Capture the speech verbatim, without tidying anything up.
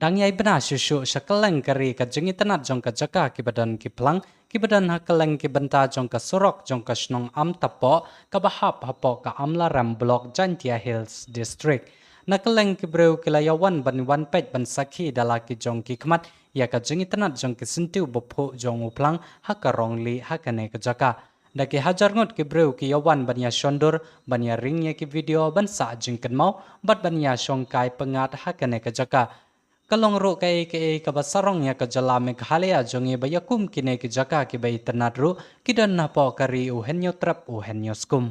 Dang ïai bna shuh shuh sha kylleng ka ri ka jingitynnad jong ka jaka kiba don ki phlang, kiba don ha kylleng ki bynta jong ka surok jong ka shnong Amtapok, kaba hap hapoh ka Amlarem Block, Jaintia Hills District. Na kylleng ki briew ki la ïawan ban wan peit ban sakhi da la ki jong ki khmat ïa ka jingitynnad jong ki syntiew baphuh jong u phlang ha ka Rongli ha kane ka jaka. Da ki hajar ngut ki briew ki ïawan ban ïashondur, ban ïaring ïa ki video, ban sah jingkynmaw, bad ban ïashongkai pyngngad ha kane ka jaka. Ka long ruh kaei kaei kaba sarong ïa ka jylla Meghalaya jong ngi ba ïa kum kine ki jaka kiba itynnad ruh ki don hapoh ka ri u Hynñiewtrep u Hynñiewskum.